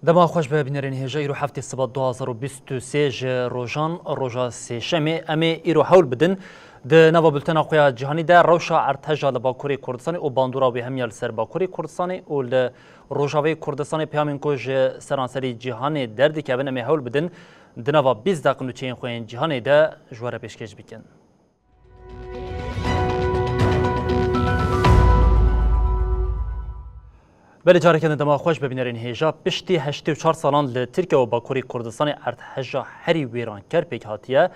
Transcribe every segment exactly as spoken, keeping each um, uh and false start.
Dema xweş be bînerên hêja, îro heftê sibat du hazar û bîst û sê ji rojan, roja sêşemê, em ê îro hewl bidin di nava bultena xwe ya cîhanî de rewşa erdheja li Bakurê Kurdistanê û bandora wê hemiya li ser Bakurê Kurdistanê û li Rojavayê Kurdistanê peyamên ku ji seranserî cîhanê derdikevin, em ê hewl bidin di nava bîst deq nûçeyên xwe yên cîhanê de ji we re pêşkêş bikin. Belê careke din dema xweş be bînerên hêja. Piştî heştê û çar salan li Tirkiye û Bakurê Kurdistanê erdheja herî wêranker pêk hatiye.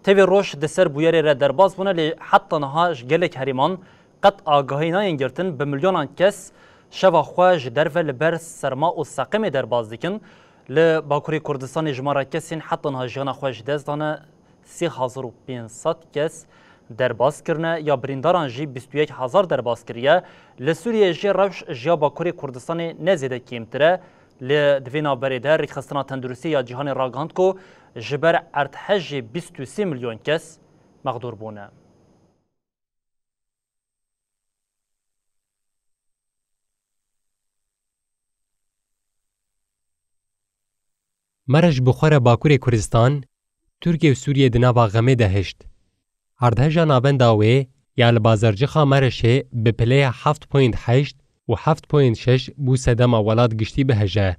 Tevî roj di ser bûyerê re derbas bûne, lê heta niha ji gelek herêman qet agahî nayên girtin. Bi milyonan kes şeva xwe ji derve li ber serma û seqemê derbas dikin. Li Bakurê Kurdistanê jimara kesên heta niha jiyana xwe ji dest dane sê hezar û pênc sed kes derbas kirine, ya birîndaran jî bîst û yek hezar derbas kiriye. Li Sûriyeyê jî rewş ji ya Bakurê Kurdistanê ne zêde kêmtir e. Li di vê navberê de Rêkxistina Tenduristî ya Cîhanê ragihand ku ji ber erdhejê bîst û sê milyon kes mexdûr bûne. Merij bi xwe re Bakurê Kurdistan, Tirkiye û Sûriye di nava xemê de hişt. Erdheja navenda wê ya li bazarcixa Merişê bi pileya heft point heşt û heft point şeş bû sedema welat giştî bihije.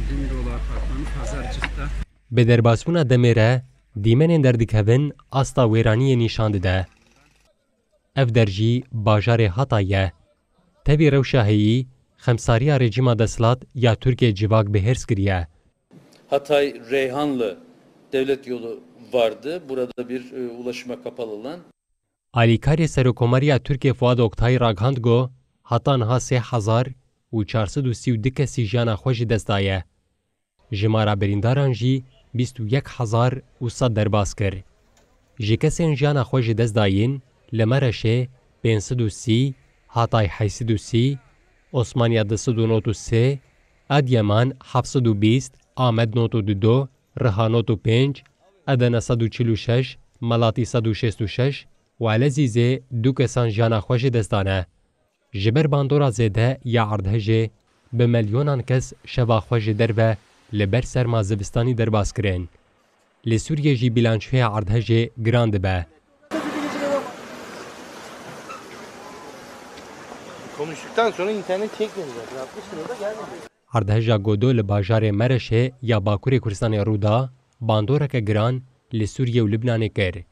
Bin dolar farklandı pazarcıkta. Bi derbasbûna demê re dîmenên derdikevin asta wêraniyê nîşan dide. Ev der jî bajarê Hatay ye. Tevî rewşa heyî, xemsariya rejîma desthilat ya Tirkiye civak bi hêrs kiriye. Hatay Reyhanlı devlet yolu vardı. Burada bir, e, ulaşıma kapalı olan. Alîkarê Serokomariya Tirkiye Fuat Oktay ragihand ku heta niha sê hezar û çar sed û sî û du kesî jiyana xwe ji dest daye. Jimara birîndaran jî bîst û yek hezar û sed derbas kir. Ji kesên jiyana xwe ji dest dayîn li Mereşê pênc sed û sî, Hatay heşt sed û sî, Osmaniye du sed û nod û sê, Adiyaman heft sed û bîst, Amed nod û du, Riha nod û pênc, Edene sed û çil û şeş, Melatî sed û şêst û şeş û Elezîzê du kesan jiyana xwe ji dest dane. Ji ber bandora zêde ya erdhejê, bi milyonan kes şeva xwe ji derve li ber serma zivistanî derbas kirin. Li Sûriyê jî bîlançoya erdhejê giran dibe. Konuştuktan sonra internet çekmedi zaten. Altmış lira da gelmedi. Erdheja Godo li bajarê Mereşê ya Bakurê Kurdistanê rû da, bandoreke giran li Sûriye û Libnanê kir.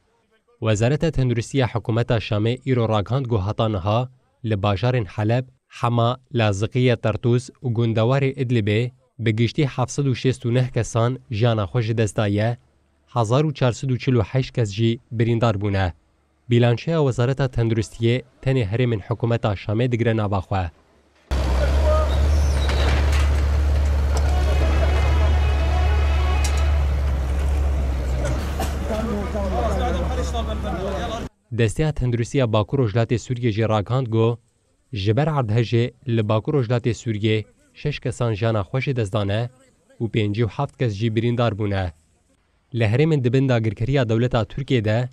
Wezareta Tenduristiya Hikûmeta Şamê îro ragihand ku heta niha li bajarên Heleb, Hema, Laziqiye, Tertûs û gundewarê Idlibê bi giştî heft sed û şêst û neh kesan jiyana xwe ji dest daye, hezar û çar sed û çil û heşt kes jî birîndar bûne. Bîlançeya Wezareta Tenduristiyê tenê herêmên hikûmeta Şamê digire nava xwe. Desteya Tenduristiya Bakur Rojhilatê Sûriyê jî ragihand ku ji ber erdhejê li Bakur Rojhilatê Sûriyê şeş kesan jiyana xwe ji dest dane û pêncî û heft kes jî birîndar bûne. Li herêmên di bin dagirkeriya dewleta Tirkiyê de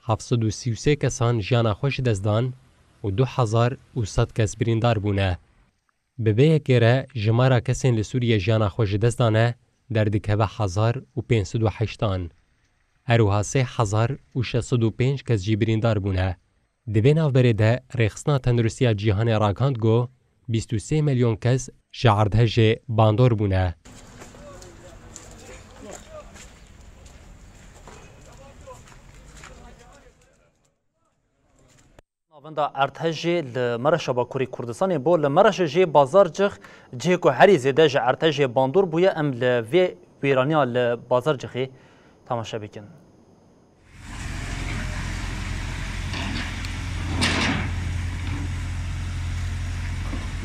heft sed û sî û sê kesan jiyana xwe ji dest dan û du hezar û sed kes birîndar bûne. Bi vê yekê re jimara kesên li Sûriyê jiyana xwe ji dest dane derdikeve hezar û pênc sed û heştan. Her wiha sê hezar û şeş sed û pênc kes jî birîndar bûne. Di vê navberê de Rêxistina Tenduristiya Cîhanê ragihand ku bîst û sê milyon kes ji erdhejê bandor bûne. Navenda erdhejê li Mereşa Bakurê Kurdistanê bû. Li Mereşê jî Bazarcix cihê ku herî zêde ji erdhejê bandor bûye, em li vê wêraniya li Bazarcixê temaşe bikin.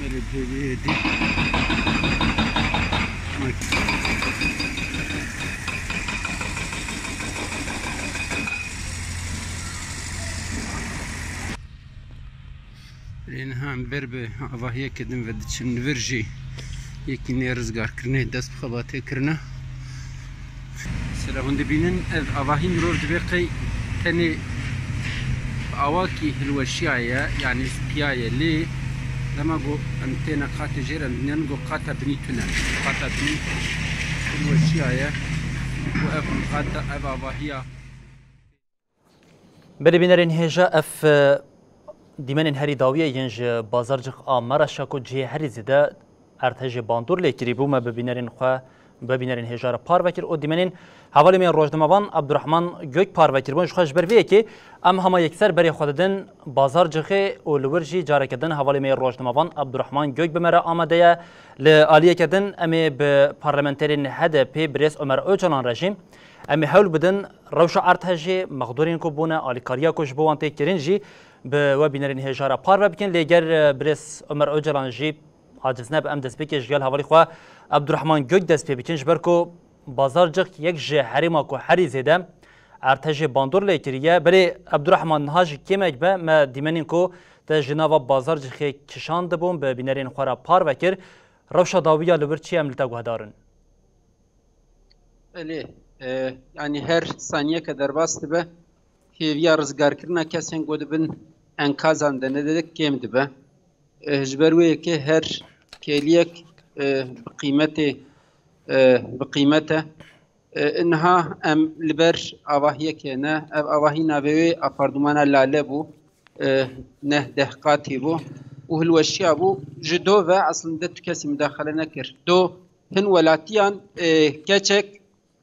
Lê niha em ber bi avahiyeke din ve diçin. Li vir jî yekî nê rizgarkirinê dest bi xebatê kirine. Mesela hûn dibînin ev avahî mirov dibê qey tenê bi awakî hilweşiyaye, yanî spiyaye. Lê dema ku em têne qatê jêr, em dibînin ku qata binî tune. Qata binî hilweşiyaye û ev qata, ev avahiya Belê bînerên hêja, ev, e, dîmenên herî dawî ye yên ji Bazarcix a Maraşa ku cihê herî zêde erdhejê bandor lê kirî bû, me bi bînerên xwe, bi bînerên hêja re parve kir û dîmenên hevalê me rojnamevan Abdurrahman Gök parve kiribûn. Ji xwe ji ber vê yekê em hema yekser berê xwe didin Bazarcixê û li wir jî careke din hevalê me rojnamevan Abdurrahman Gök bi me re amade ye. Li aliyeke din em ê bi parlamenterên H D P birêz Ömer Öcalan re jî em ê hewl bidin rewşa erdhejê, mexdûrên ku bûne, alîkariya ku ji bo wan tê kirin jî bi we bînerên hêja re parve bikin. Lê ger, e, birêz Ömer Öcalan jî aciz nebe, em destpêkê ji gel hevalî xwe Abdurrahman Gök dest pê bikin, ji ber ku Bazarcix yek ji herêma ku herî zêde erdhejê bandor lê kiriye. Belê Abdurrahman, niha jî kêmek be me dîmenên ku te ji nava Bazarcixê kişandibûn, bi bînerên xwe re parve kir. Rewşa dawî ya li wir çi ye, em li te guhdar in? Belê, e, yanî her saniyeke derbas dibe, hêviya rizgarkirina kesên ku di bin enkazan de ne de kêm dibe. E, ji ber wê yekê her kêliyek, e, bi qîmetê, e, bi qîmet e. E, niha em li ber avahiyekê ne, ev avahî navê wê apartmana Lale bû, e, neh deh qatî bû û hilweşiya bû. Ji do ve aslında tu kesî mudaxele nekir. Do hin welatiyan, e, keçek,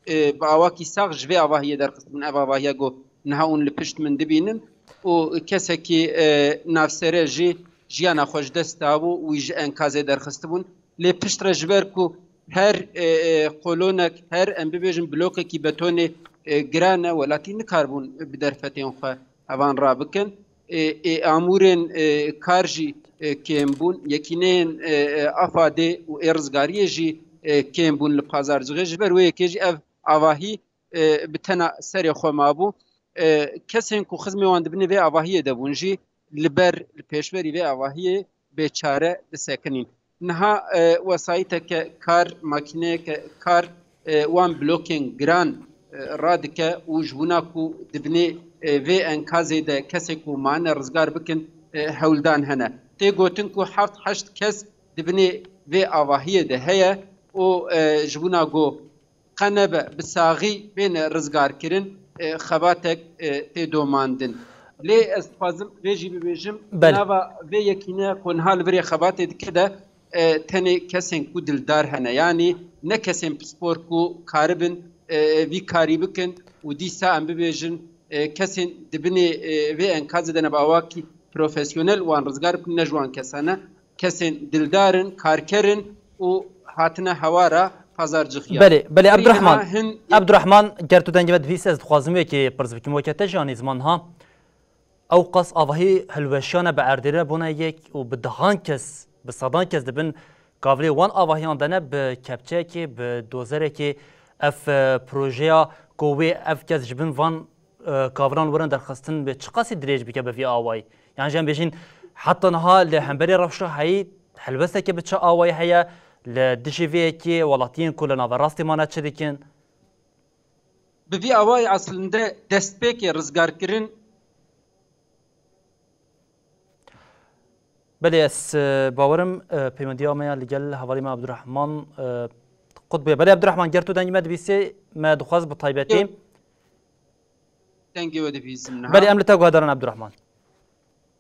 e, bi awakî sax ji vê avahiyê derxistibûn. Ev avahiya ku niha hûn li pişt min dibînin û kesekî, e, navsere jî jiyana xwe ji dest dabû û wî ji enkazê derxistibûn. Lê piştre ji ber ku her, e, e, kolonek, her em bibêjin blokekî betonê, e, giran e, welatî nikaribûn bi derfetên xwe evan rabikin. E, ê amûrên, e, kar jî, e, kêm bûn. Yekîneyên, e, e, afadê û ê rizgariyê jî, e, kêm bûn li Pazarcixê. Ji ber wê yekê jî ev avahî, e, bi tena serê xwe mabû. E, kesên ku xizmê wan di binê vê avahiyê de bûn jî li ber, li pêşberî vê avahiyê bêçare disekinîn. Niha, e, wesayîteke kar, makîneyeke kar, e, wan blokên giran, e, radike û ji bona ku di binê, e, vê enkazê de kesê ku mane rizgar bikin, e, hewldan hene. Tê gotin ku heft heşt kes di binê vê avahiyê de heye û, e, ji bona ku qe nebe bi saxî bêne rizgarkirin, e, xebatek, e, tê domandin. Lê ez dixwazim vê jî bibêjim, Belê. nava vê yekîne ku niha li virê xebatê dike de, e, tenê kesên ku dildar hene, yanî ne kesên pispor ku karibin, e, vî karî bikin û dîsa em bibêjin, e, kesên di binê, e, vê enkazê de ne bi awakî profesyonel wan rizgar bikin, ne ji wan kesan e. Kesên dildar in, karker in û hatine hewara Pazarcixiyê. Belê, belê, Erî Abdurrahman. niha hin Abdurrahman, ger tu dengê me dibîsî, ez dixwazim wekî pirs bikim. Weke te jî anî ziman ha. Ew qas avahî hilweşiyane bi erdê re bûne yek û bi dehan kes, bi sedan kes dibin kavilê wan avahiyan de ne, bi kepçeyekê, bi dozerekê ev, e, projeya ku wê ev kes ji bin van e, kavilan werin derxistin bê çiqasî dirêj bike bi vî awayî? Yan jî em bêjin heta niha li hemberî rewşa heyî helwesteke bi çi awayî heye, li dijî vê yekê welatiyên ku li naverastê mane çi dikin? Bi vî awayî aslinde destpêkê rizgarkirin. Belê, ez, e, bawerim, e, peywendiya me ya li gel hevalê me Abdurrahman, e, qut bûye. Belê, Abdurrahman, ger tu dengê me dibîsê, me dixwaz bi taybetî. Dengê we dibîsim niha. Belê, em li te guhdarin, Abdurrahman.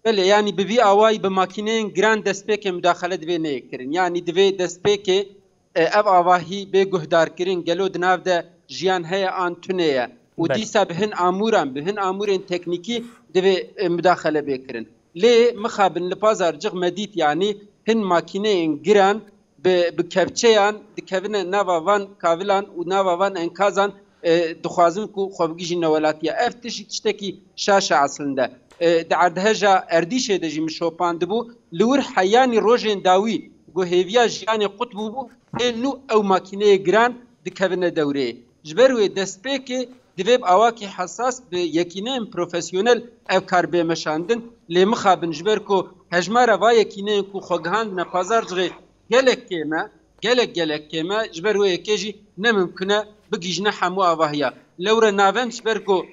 Belê, yanî bi vî awayî bi makîneyên giran destpêkê mudaxele divê neyê kirin. Yanî divê destpêkê, e, ev avahî bê guhdarkirin, gelo di nav de jiyan heye an tune ye? Û Belê. dîsa bi hin amûran, bi hin amûrên teknîkî divê, e, mudaxele bê kirin. Lê mixabin li Pazarcix me dît, yanî hin makîneyên giran bi, bi kepçeyan dikevine nava van kavilan û nava van enkazan, e, dixwazin ku xwe bigihîjîne welatiya. Ev tişî tiştekî şaş e aslinde. e, di erdheja Erdîşê de jî min şopandibû, li wir heyanî rojên dawî ku hêviya jiyanê qut bûbû, ê nû ew makîneyê giran dikevine dewreyê. Ji ber wê destpêkê divê bi awakî hesas bi yekîneyên profesyonel ev kar bê meşandin. Lê mixabin ji ber ku hejmara va yekîneyên ku xwe gihandine Pazarcixê gelek kêm e, gelek gelek kêm e, ji ber wê yekê jî ne mimkun e bigihîjine hemû avahiya. Lewre navend ji ber ku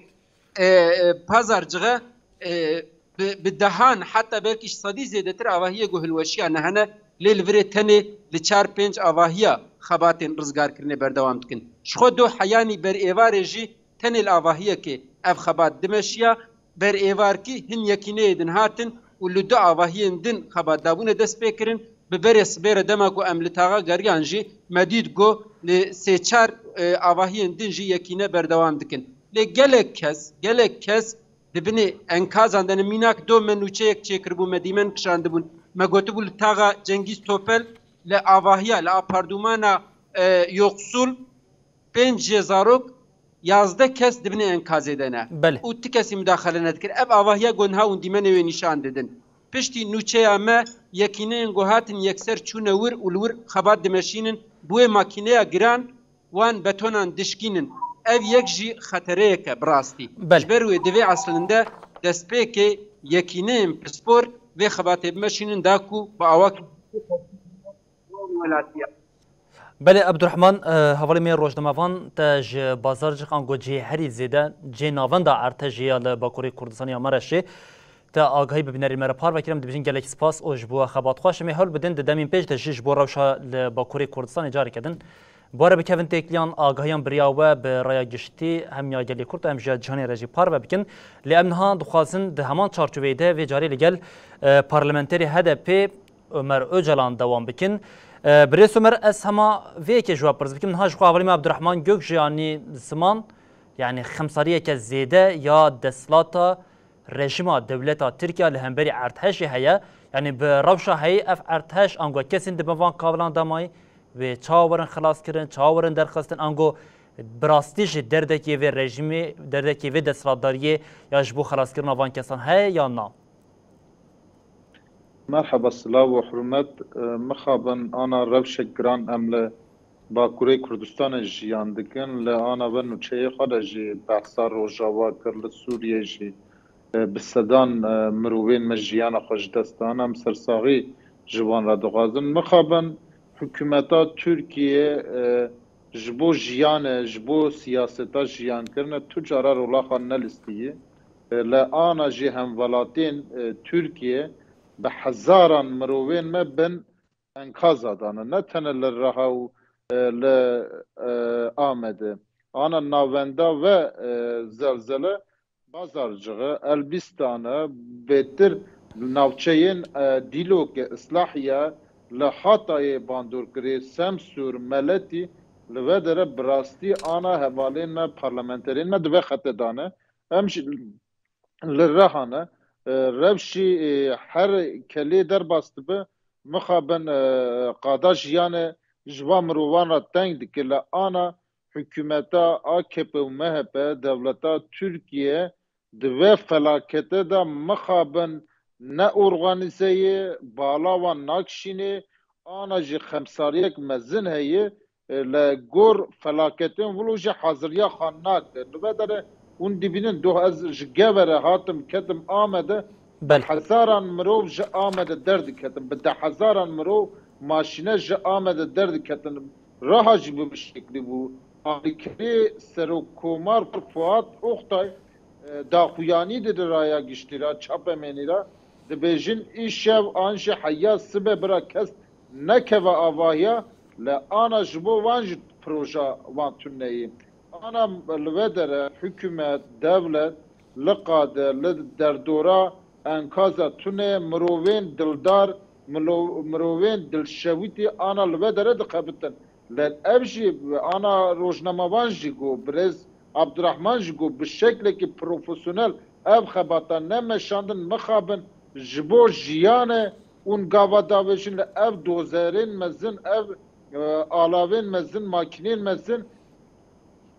e, e, Pazarcixê, e, bi, bi dehan, heta belkî ji sedî zêdetir avahiyê ku hilweşiyane hene, lê li virê tenê li çar pênc avahiya xebatên rizgarkirinê berdewam dikin. Ji xwe do heyanî ber êvarê jî tenê li avahiyekê ev xebat dimeşiya, ber êvarkî hin yekîneyê din hatin û li du avahiyên din xebat dabûne dest pê kirin. Bi berê sibê re dema ku em li taxa geriyan jî me dît ku li sê çar, e, avahiyên din jî yekîne berdewam dikin. Lê gelek kes, gelek kes di binê enkazan de ne. Mînak do me nûçeyek çêkiribû, me dîmen kişandibûn. Me gotibû li taxa Cengîz Topel li avahiya, li apardûmana, e, yoxsul pênc jê zarok, yazdeh kes di binê enkazê de ne. Belê. Û ti kesî mudaxele nedikir. Ev avahiya ku niha hûn dîmenê wê nîşan didin. Piştî nûçeya me, yekîneyên ku hatin yekser çûne wir û li wir xebat dimeşînin, bi wê makîneya giran wan betonan dişkînin. Ev yek jî xetereyek e bi rastî. Belê. Ji ber wê divê eslinde destpêkê yekîneyên pispor vê xebatê bimeşînin da ku bi awakî welatiya. Belê, Abdurrahman, e, hevalê me rojnamevan, te ji Bazarcix ango cihê herî zêde, cihê navenda erdhejê ya li Bakurê Kurdistanê ya Mereşê, te agahî bi bînerên me re parve kir, em dibêjin gelek spas û ji bo we xebat xweş. Em ê hewl bidin di demên pêş de jî ji bo rewşa li Bakurê Kurdistanê careke din bi we re bikevin têkiliyan, agahiyan bi riya we, bi raya giştî hem ya gelê Kurd, em ji ya cîhanê re jî parve bikin. Lê em niha dixwazin di heman çarçoveyê de vê carê li gel, e, parlamenterê H D P Ömer Öcalan dewam bikin. E, birêz Ömer, ez hema vê yekê ji we pirs bikim. Niha ji xwe hevalê me Abdurrahman Gök jî anî ziman, yanî xemsariyeke zêde ya desthilata rejîma dewleta Tirkiye li hemberî erdhejê heye. Yanî bi rewşa heyî ev erdhej ango kesên di bin van kavilan de mayî, wê çawa werin xilaskirin, çawa werin derxistin, ango bi rastî jî derdekê vê rejîmê, derdekê vê desthilatdariyê ya ji bo xelaskirina van kesan heye ya na? Merheba, silav û hurmet. E, mixabin ana rewşek giran em li Bakurê Kurdistanê jiyan dikin. Li ana ve nûçeyê xwe de jî behsa Rojava kir, li Sûriyê jî, e, bi sedan, e, mirovên me jiyana xwe ji dest dan. Em sersaxî ji wan re dixwazin. Mixabin hikûmeta Tirkiye, e, ji bo jiyanê, ji bo siyaseta jiyankirine tu cara rola xwe nelistiyî. E, li ana jî hemwelatên, e, Tirkiye bi hezaran mirovên me bin enkaza dane. Ne tene li Reha û, e, li, e, Amedê. Ana navenda ve, e, zelzele Bazarcixê, Elbîstane, bêtir navçeyên, e, Dîlokê, Îslahiye, li Hatayê bandorkirê, Semsûr, Meletî, li ve dere bi rastî ana hevalên me, parlamenterên me di vê xetê de ne. Em jî li Reha ne. E, rewşî, e, her kelê derbas dibe, mixabin, e, qada jiyanê ji van mirovan re teng dike. Li ana hikûmeta A K P û M H P, dewleta Tirkiye di vê felaketê de mixabin ne organîze ye, bala wan nakişînê, ana jî xemsariyek mezin heye, e, li gor felaketên wilo jî haziriya xwe nake. Li vê derê hûn dibînin, doh ez ji Geverê hatim, ketim Amedê, Belê. Hezaran mirov ji Amedê derdiketin, bi deh hezaran mirov maşîne ji Amedê derdiketin. Reha jî bi vî şeklî bû. Alîkarê Serokkomar Fuat Oktay, e, daxuyanî dide raya giştî re, çapemenî re, dibêjin, îşev an jî heya sibe bira kes nekeve avahiya, li ana ji bo wan jî proja wan tune ye. Ana li vê dere hikûmet, dewlet, li qade, li derdora enkaza tune, mirovên dildar, milo-, mirovên dilşewitî ana li vê dere dixebitin. Lê ev jî ana rojnamevan jî got, birêz Abdurrahman jî got, bi şeklekî profesyonel ev xebata ne meşandin, mixabin ji bo jiyanê û gava davêjin li ev dozerên mezin, ev, e, alavên mezin, makînên mezin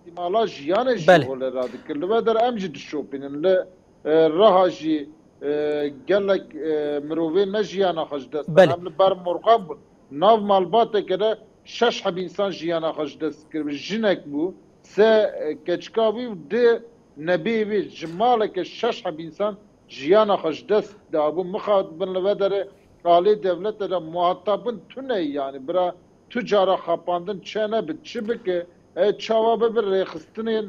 îstîmala jiyanê jî Belê. holê radikir. Li vê der em jî dişopînin. Li, e, Reha jî e, gelek, e, mirovên me jiyana xwe ji dest dan. Belê. Em li ber morxan bûn. Nav malbateke de şeş heb însan jiyana xwe ji dest kir. Jinek bû, se, e, keçika wî û di nebê wî. Ji maleke şeş heb însan jiyana xwe ji dest dabû. Mixabin li vê derê alê dewlete de muhatabin tune, yanî bira tu cara xapandin çe nebe, çi bike? E, çawa bibe rêxistinên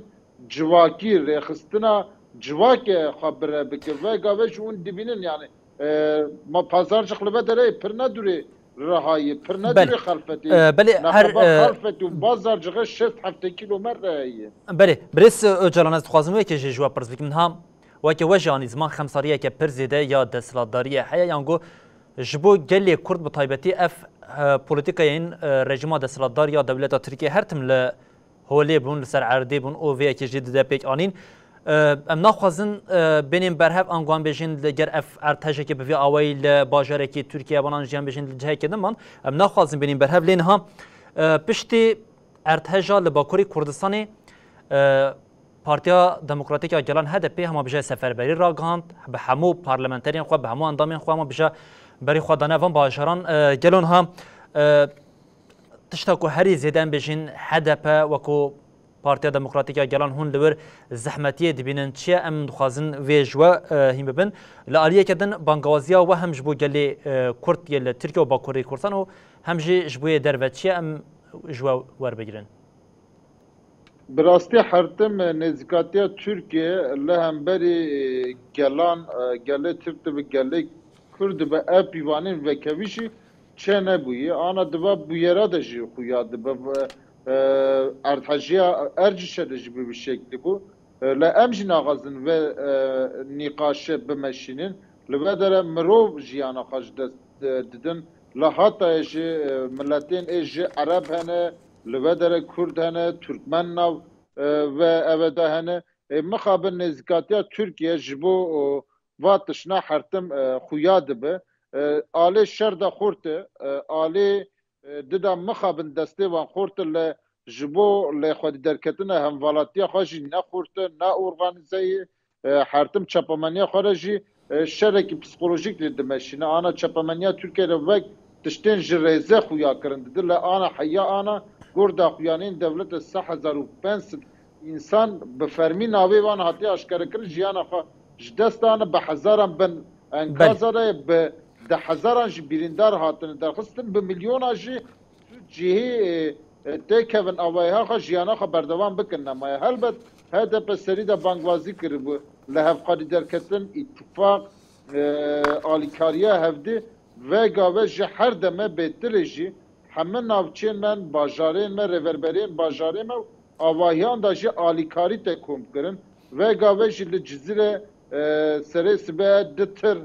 civakî, rêxistina civakê xwe bire bike. Vega ve jî hûn dibînin, yanî, e, ma Pazarcix li vê derê pir ne dûrê Rihayê, pir ne Belê. dûrê Xelfetê. E, belê, her, Nexeba e, Xelfet û Bazarcixê şêst heftê kîlometre heye. Belê, birêz Ocalan, ez dixwazim weke jî ji we pirs bikim. Niha weke we jî anî ziman xemsariyeke pir zêde ya desthilatdariyê heye, yango ji bo gelê Kurd bi taybetî ev, e, polîtikayên, e, rejîma desthilatdar ya dewleta Tirkiye her tim li holê bûn, li ser erdê bûn û vê yekê jî dide pêk anîn. E, em naxwazin, e, bênên berhev, ango em bêjin li ger ev erdhejekê bi vî awayî li bajarekî Tirkiye ban an jî em bêjin li cihekê din ban. Em naxwazin bênên berhev, lê niha, e, piştî erdheja li Bakurê Kurdistanê, e, Partiya Demokratîk ya Gelan H D P hema bije seferberî ragihand, bi hemû parlamenterên xwe, bi hemû endamên xwe hema bije berî xwe dane van bajaran, e, gelo niha, e, tişta ku herî zêde em bêjin H D P wekû Partiya Demokratîk ya Gelan hûn li wir zehmetiyê dibînin çi ye? Em dixwazin vê ji we, e, hîn bibin. Li aliyeke din bangawaziya we hem ji bo gelê, e, Kurd yê li Tirkiye û Bakurê Kurdistan û hem jî ji bo yê derve çi ye? Em ji we werbigirin. Bi rastî her tim nêzîkatiya Tirkiye li hemberî, e, gelan, e, gelê Tirk dibe, gelê Kurd dibe, ev pîvanên vekevî jî çê nebûye. Ana di va bûyera de jî xuya dibe. Ve, e, erdhejiya Ercişe de jî bi vî şeklî bû. E, lê em jî naxwazin vê, e, nîqaşê bimeşînin. Li vê derê mirov jiyana xwe ji dest, e, didin. Li Hatayê jî, e, miletên ê jî Ereb hene, li vê derê Kurd hene, Türkmen nav, e, ve eve de hene. E, mixabin nêzîkatiya Tirkiye ji bo, o, va tişna her tim, e, xuya dibe. E, alê şer de xurt e, e, alê, e, dida mixabin destê wan xurt e, lê ji bo lê xwedî derketina hemvalatiya xwe jî ne xurt e, ne organîze ye. E, her tim çapemeniya xwe re jî, e, şerekî psîkolojîk lê dimeşîne. Ana çapemeniya Tirkiye re wek tiştên ji rêzê xuya kirin dide, lê ana heya ana gorda xuyanên dewlete sê hezar û pênc sed însan bi fermî navê wan hatiye aşkerekirin, jiyana xwe ji dest dane, bi hezaran bin enkaza Belê. de, bi deh hezaran jî birîndar hatine derxistin, bi milyona jî tu cihê, e, e, têkevin avahiya xwe, jiyana xwe berdewam bikin nemaye. Helbet H D P serî de bangwazî kiribû li hevxwedî derketin, îtîfaq, e, alîkariya hevdî, vega ve ji her deme bêtirê jî hemî navçeyên me, bajarên me, rêverberiyên bajarê me û avahiyan de jî alîkarî te kom kirin. Vega ve jî li Cizîrê, e, serê sibe du tir,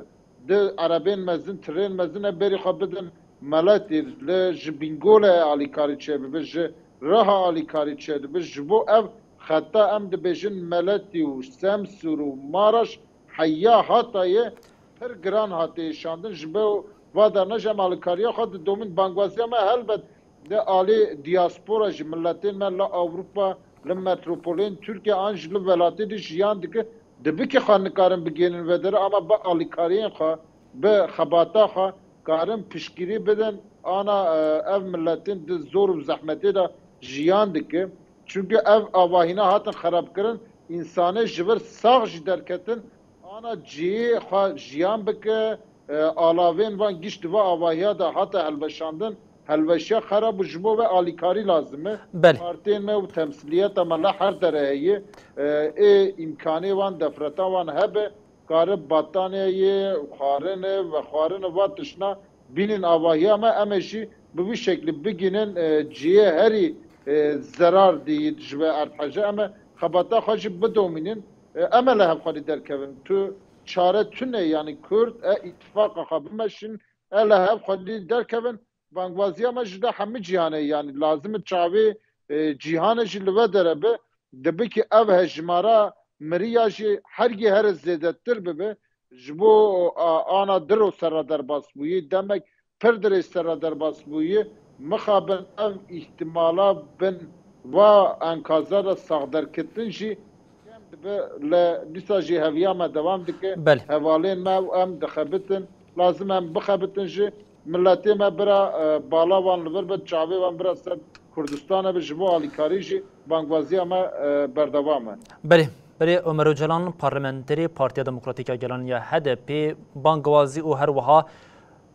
du erebên mezin, tirên mezin e berî xwe bidin meletî, li ji Bîngolê alîkarî çêbibe, ji Riha alîkarî çêdibe. Ji bo ev xeta em dibêjin meletî û Semsûr û Maraş heya Hatayê pir giran hatiye şandin. Ji bo va derna jî em alîkariya xwe didomin. Bangwaziya me helbet li alî diaspora jî, miletên me li Ewropa, li metropolên Tirkiye an jî li welatê de jiyan dike, dibike xwe nikarin bigihînin vê derê, ama bi alîkariyên xwe, bi xebata xwe karin piştgirî bidin. Ana, e, ev miletên di zor û zehmetê de jiyan dike. Çunku ev avahîna hatin xerabkirin, însanê ji vir sax jî derketin, ana cihê xwe jiyan bike, e, alavên van giş di va avahiya de hate helweşandin, helweşiya xerab û ji bo ve alîkarî lazim e. Belê. Partiyên me û temsiliyeta me li her derê heye, e, ê îmkanê wan, defreta wan hebe, kare bataniyeyê, xwarine, vexwarine, va tişna bînin avahiya me, em ê jî bi vî şeklî bigînin, e, cihê herî, e, zerar dî ji ve erdheje, em ê xebata xwe jî bidomînin, e, em ê li hev xwedî derkevin. Tu çare tune, yanî Kurd, e, îtifaqa xwe bimeşin, e, li hev xwedî derkevin. Bangwaziya me ji de hemî cîhanê, yanî lazim e çavê, e, cîhanê jî li ve dere be, dibe ki ev hejmara miriya jî hergî here zêdetir bibe, ji bo, a, ana diro serra derbas bûyî, demek pir dirêj serra derbas bûyî, mixabin ev îhtimala bin va enkaza de saxderketin jî kêm Bi le dîsa jî heviya me dewam dike. Belê. Hevalên me û em dixebitin. Lazim em bixebitin jî. Milletê me bira, e, bala wan li vir be, çavê wan bira ser Kurdistana be, ji bo alîkarî jî bangwaziya me, e, berdewam e. Belê, belê Omer Ocalan, parlamenterê Partiya Demokratîk ya Gelan ya H D P, bangwazî û her wiha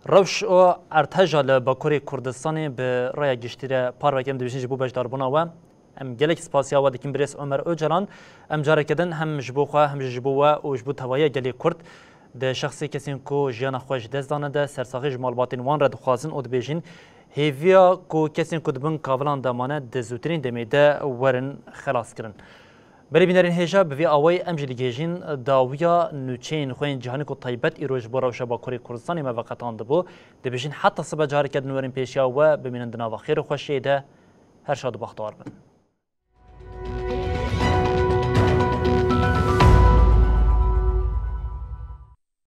rewş û erdheja li Bakurê Kurdistanê bi raya giştî re parve kirin, dibêjin ji bo beşdarbûna we. Em gelek spasiya we dikin birêz Omer Ocalan. Em careke din hem ji bo xwe hem jî ji bo we û ji bo tevahiya gelê Kurd di şexsê kesên ku jiyana xwe ji dest dane de sersaxî ji malbatên wan re dixwazin û dibêjin, hêviya ku kesên ku di bin kavilan de mane di zûtirîn demê de werin xelas kirin. Berê bînerên hêja, bi vî awayî em jî digihêjin dawiya nûçeyên xwe yên cîhanî ku taybet îro ji bo rewşa Bakurê Kurdistanê me veqetandibû. Dibêjin heta sibe careke din werin pêşiya we, bimînin di nava xêr û xweşiyê de. Her şad û bextewar bin.